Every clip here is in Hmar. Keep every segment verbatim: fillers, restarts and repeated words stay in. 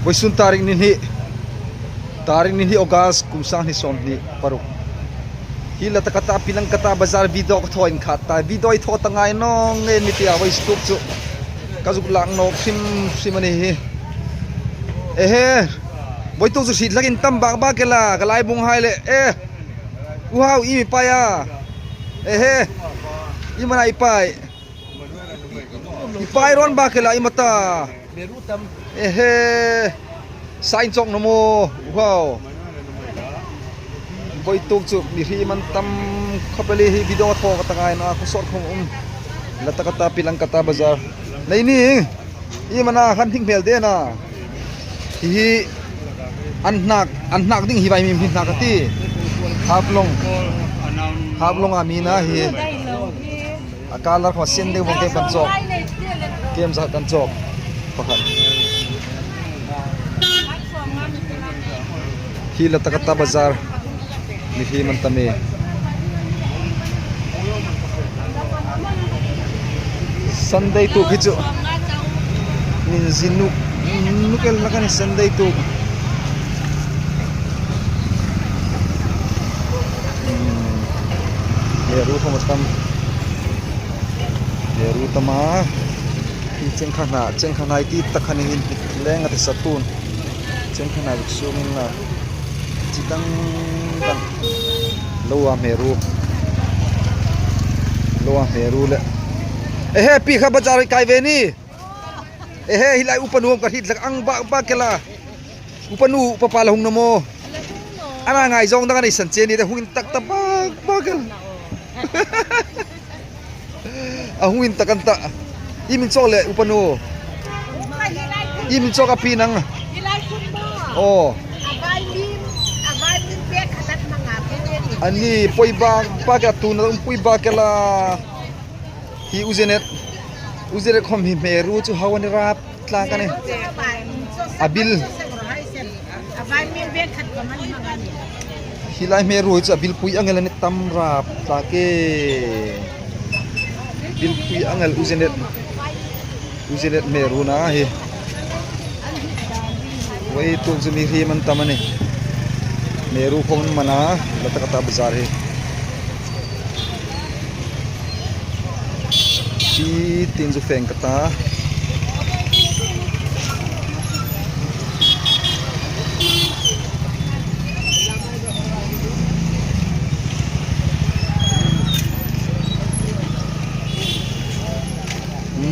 Vawisun tarik ni hni, tarik ni hni August kum sang hni sawmhni paruk. Hi Latakata Pilangkata Bazar video ka thaw inkhât ta, video i thaw ta ngai naw ngei ni tia vawituk chu ka zuk lak nawk hrim hrim a ni hi. Ehe, vawituk chu hriet hlak in tam bak bak el a, ka laibunghai le. Eh, u hau, iem i pai a? Ehe, iem a na i pai? I pai rawn bak el a, iem a ta? Ehe, sa inchawk naw maw, u hau? Vawituk chu mi hrim an tam khawp el hi, video thaw ka ta ngai naw a, khawsawt khawm um. Latakata Pilangkata Bazar. Nei ni, iem a na, kan hnik hmel de na. Hi hi an hnak, an hnak ding hi vai mi hni hnak a ti. Haflong. Haflong a mi na hi. A colour khawm sen deu vawng kem kan chawk. Kem zat kan chawk. Pakhat. Hi Latakata Bazar. Mi hrim an tam e. Sunday tuk hi chu. Min zin nuk, nuk el hlak a ni Sunday tuk. Hmm. Hmeruo khawm a tam. Hmeruo tam a. Hi chengkhana, chengkhana i ti tak khan hin leng a ti sa tun. Chengkhana zuk sung inla. Chi dang dang. Lo a hmeruo. Lo a hmeruo le. Ehe, pi kha bazar kai ve ni. Ehe, hi lai upa nu ka hriet hlak ang bak bak el a. Upa nu, upa pa la hung naw maw? A la hung naw. A na ngaizawng dang a nei san che ni te, hung intak ta bak bak el. A hung intak an ta. Iem in chawk le, upa nu? Iem in chawk a pi nang? Hi lai khun maw? Aw. A vai mim, a vai mim bek khat an hmang a, bek a ni. A ni, poi bak bak el a, tuna um poi bak el a. Hi U Zenet, U Zenet khawm hi hmeruo chu hau a ni rap tlak a ni. A bil. Hi lai hmeruo chu a bil pui ang el a ni, tam rap tlak e. Bil pui ang el U Zenet. U Zenet hmeruo na hi. Vawituk chu mi hrim an tam a ni. Hmeruo khawm an man a, Latakata Bazar hi. Hi tin zu feng ka ta.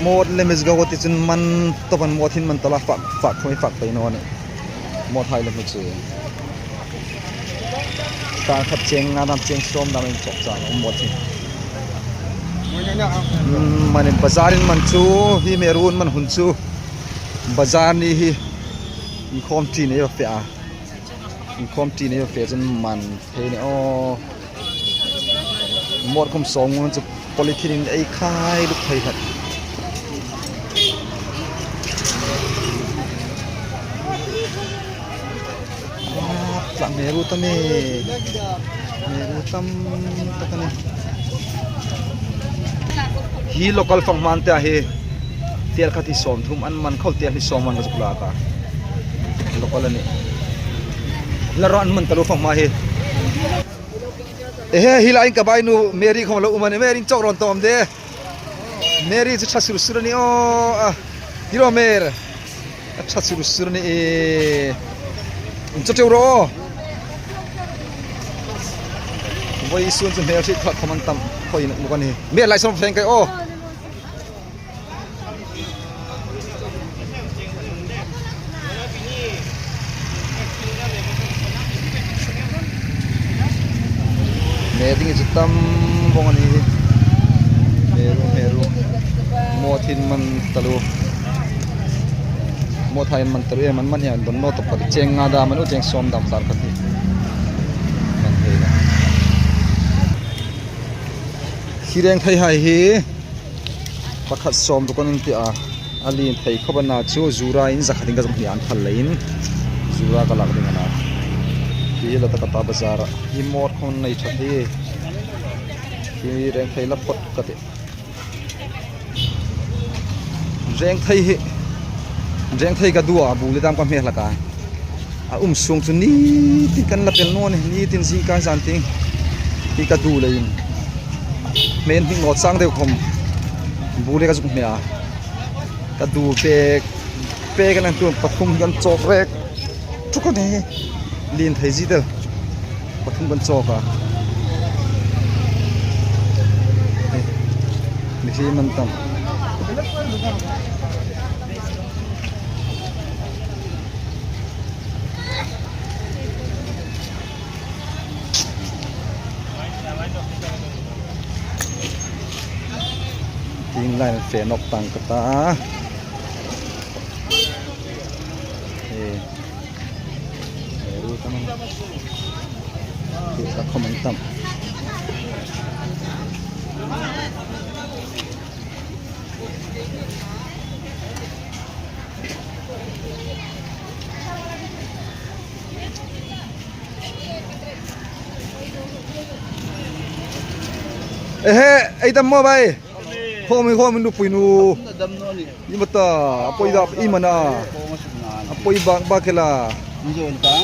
Mawt le mezga ti chun man tawp an, mawt hin man ta la, fak, fak khawm fak pei naw a ni. Mawt hai le hmu chu. Tar khat cheng nga dam, cheng sawm dam in chawk chang a um mawt hi. Hmm, manin bazar in man chu, hi hmeruo man hun chu. Bazar ni hi inkhawm ṭi nei a fe a. Inkhawm ṭi nei a fe chun man thei ni aw. Mawt khawm sawm ngun chu polythene in ei khai luk thei khat. Ah, tla hmeruo tam e. Hmeruo tam tak a ni. Hi local fanghma an ti a hi. Tel khat hi sawmthum an man khawp, tel hi sawm an ka zuk lak a. Local a nih. La ro an man taluo fanghma hi. Ehe, hi lai ka bai nu Mary khawm lo um a nih. Mary, inchawk rawn tawm de. Mary chu ṭha sur sur a ni aw a. Hi ro Mary. A ṭha sur sur a ni e. Inchawk ṭeu ro. Vawisun chu hmel hriet khat khawm an tam. Khoi nuk a ni. Mary, lai sawm feng kai aw. Hme ding chu tam vawng a ni hi. Hmeruo, hmeruo. Mawt hin man taluo. Mawt hai man taluo, man man hi an don naw tawp ka ti. Cheng nga dam a ni u, cheng sawm dam tar ka ti. Man thei la. Hi rengthei hai hi. Pakhat sawmruk an ti a, a lien thei khawp a na chu, zura in zakhat in ka zuk hni an phal leiin, zura ka lak ding a na. Hi Latakata Bazar a, hi mawt khawm nei ṭhat hi, hi rengthei la phawt ka ti. Rengthei hi, Rengthei ka duh a, bu le dam ka hmel hlak a. A um sung chu ni tin kan la pel naw ni, ni tin zingkar zan tieng hi ka duh leiin. Hmel hnik naw chang deu khom bu le ka zuk hmel a. Ka duh pek pek a, nang tu pathum kan chawk rek. Chu ka ni lien thei zie deu. Pathum kan chawk a. Mi hi man tam. Tieng lai fe nawk tang ka ta. Eh. Eh, ru ta man. Ru ta khom an tam. Ehe, ei dam maw bai? Khomi, khomi nu pui nu. Dam naw ni. I mata, a poi da, i mana. A poi bak bak kela.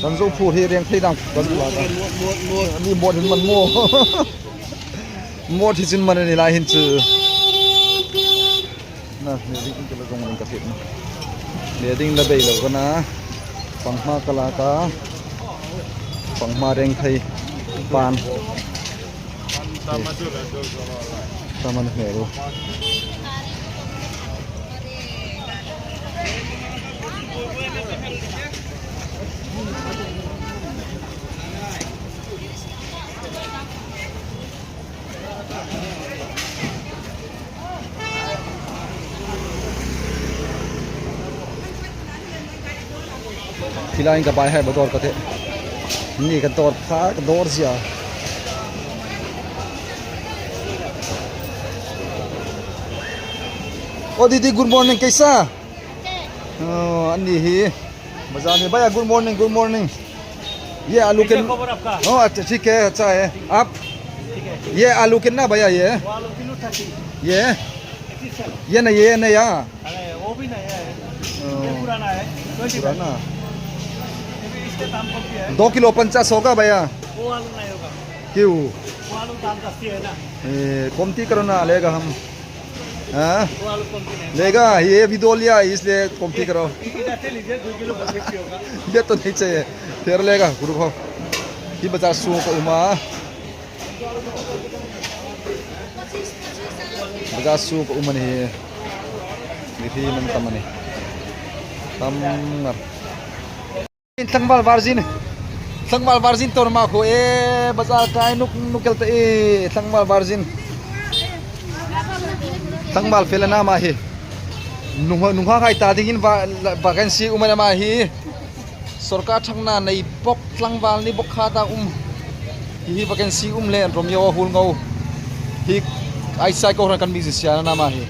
Kan zo phur hi reng thei dang. Kan la ta. Ni mot hin man mo. Mot hi chin man ni lai hin chu. Na, me ding in kela zong ring ka thei na. Me ding la bei lo ka na. Panghma ka la ka. Panghma reng thei. Pan. Taman hmel. Thilai ka bai hai ba dor ka te. Ni ka dor pha, ka dor zia. Oh, didi, good morning, kaisa? Oh, ani hi. Bazaar mein, bhaiya, good morning, good morning. Ye, alu ke. Oh, acha, theek hai, acha hai. Aap? Ye, alu kitna, bhaiya, ye? Ye? Ye na, ye na, ya? अरे, वो भी नहीं है। ये पुराना है, twenty five. पुराना। ये भी इसके दाम कम भी है। दो किलो पचास होगा भैया? वो आलू नहीं होगा। क्यों? वो आलू दाम सस्ती है ना। ए, कमती करो ना, लेगा हम। हाँ? वो आलू कमती नहीं। लेगा, ये भी दो लिया, इसलिए कमती करो। इधर से लीजिए, दो किलो पचास की होगा। ये तो नहीं चाहिए, फिर लेगा, रुको। ये पचास सौ का Uma. Bazaar suk um a ni. Mi hi man tam a ni. Tam ngar. Tlangval var zin. Tlangval var zin tor ma khu e, bazaar kai nuk nuk el ta e, tlangval var zin. Tlangval fel a na ma hi. Nungha, nungha khai ta dingin va, vacancy um a na ma hi. Sorkar thangna nei bawk, tlangval ni bawk kha ta um. Hi hi vacancy um le Romeo Hulngau. Hi I C I kohran kan musician a na ma hi.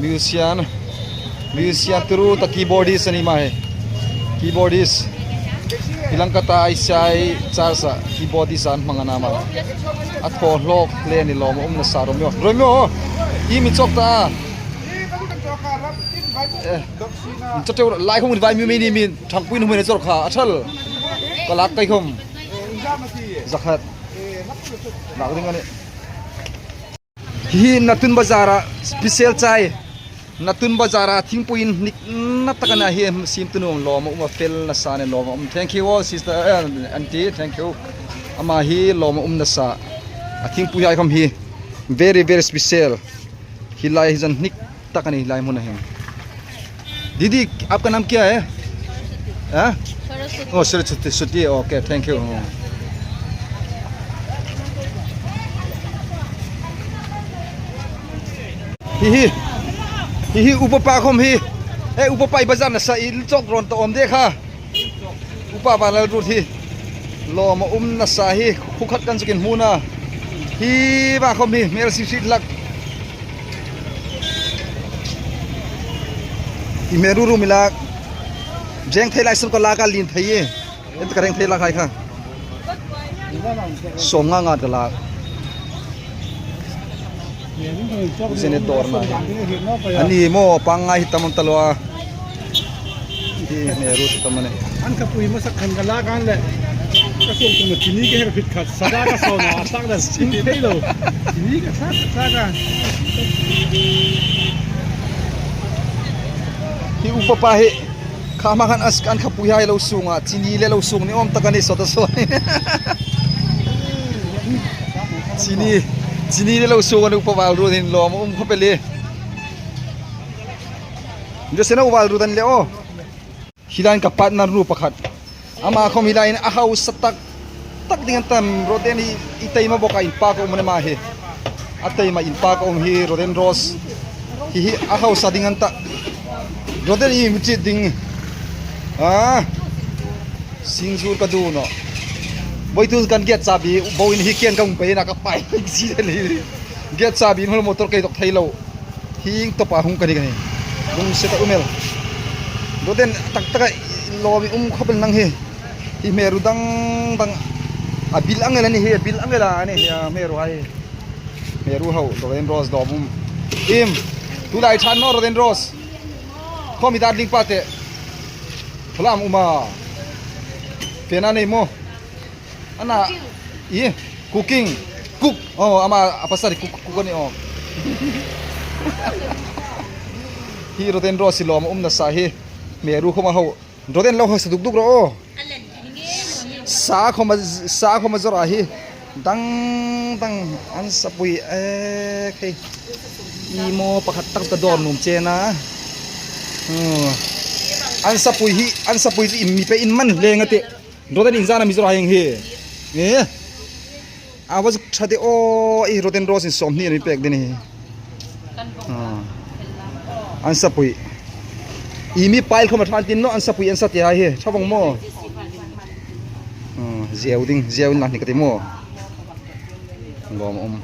Musician. Musician turu ta keyboardist a ni ma hi. Keyboardist. Hi lang ka ta I C I charge a keyboardist an hmang a na ma. A thaw hlawk le ni lawm a um nasa Romeo. Romeo. I mi chawk ta. Eh. Chawk teu lai khawm vai mi mi ni mi. Thangpui nuhmei ni chawr kha, a thal. Ka lak kai khawm. Zakhat. Lak ding a nih. Hi Natun Bazar-a special chai. Natun Bazar-a thingpui inhnik na tak a na hi siemtu nuom lawm a um a fel nasa ni lawm a um. Thank you all sister, eh, auntie, thank you. Ama hi lawm a um nasa. A thingpui hai khawm hi. Very, very special. Hi lai hi zan hnik tak a ni lai hmuna hin. दीदी, आपका नाम क्या है? हाँ? सरस्वती। Oh, Saraswati, Swati, okay, thank you. Hi hi. Hi hi, upa pa khawm hi. Eh, upa pa i bazar nasa i chawk rawn ta awm de kha. Upa Vanlalruot hi lawm a um nasa hi, khu khat kan zuk inhmu a. Hi va khawm hi hmel si si hlak. I hmel ru ru mi lak. Reng thei lai sun ka lak a lien thei e. Enta ka reng thei lak hai kha. Sawmnga nga ka lak. Zene dawr na hi. Ani maw, pangngai hi tam ta lo a. Hi hmeru chu tam a nih. An ka pui hmasa khan ka lak an le. Ka suok tum chini ka her phit khat. Sada ka sawn a, a tlak dan chini thei lo. Chini ka tlak, ka tlak a. Hi upa pa hi. Kha hma khan as-, an ka pui hai lo sung a. Chini le lo sung ni awm tak a ni sawt a sawt. Chini, chini le lo sung a ni upa Valruot hin lawm um khawp el e. Nde sena u Valruot an le aw. Hi lai ka partner nu pakhat. Ama khawm hi lai a hausa tak tak ding an tam, Roden hi i taima bawk a, inpak a um a ni ma hi. A taima inpak a um hi Roden Rose. Hi hi a hausa ding an ta. Roden i mi chit ding. Ah. Singzur ka du naw. Boi tu kan gate chabi bo in hi kian ka hung pei na ka pai. Si le. Gate chabi in hol motor kei dok thei lo. Hieng tawpa hung ka ni ka ni. Lungsiet a um el. Roden tak taka lawm um khawp el nang hi. Hi hmeru dang dang. A bil ang el a ni hi, a bil ang el a ni hi, a hmeru hai. Hmeru hau, Roden Rose lawm um. Im, tu lai ṭhan naw Roden Rose. Khawm i darling pa te. Hla am um a. Fe na nei maw. Ana, i, cooking, cook. Oh, ama, a pasal cook, cook a ni, oh. Hi Roden Rose lawm um nasa hi. Hmeru khawm a hau. Roden lo hausa duk duk ro, oh. Sa khawm a, sa khawm a zawr a hi. Dang, dang, an sapui, eh, hei. I maw pakhat tak ka dawr nuom che a. Hmm. An sapui hi, an sapui chu in mi pe in man leng a tih. Roden in zana mi zawr a hieng hi. Eh. A va zuk ṭha de aw, i Roden Rose in sawmhni an mi pek de ni. Ah. An sapui. I mi pile khawm a ṭha tin naw, an sapui an sa ti hai hi. Ṭha vawng maw. Ah, ziau ding, ziau in la ni ka ti maw. Lawm um.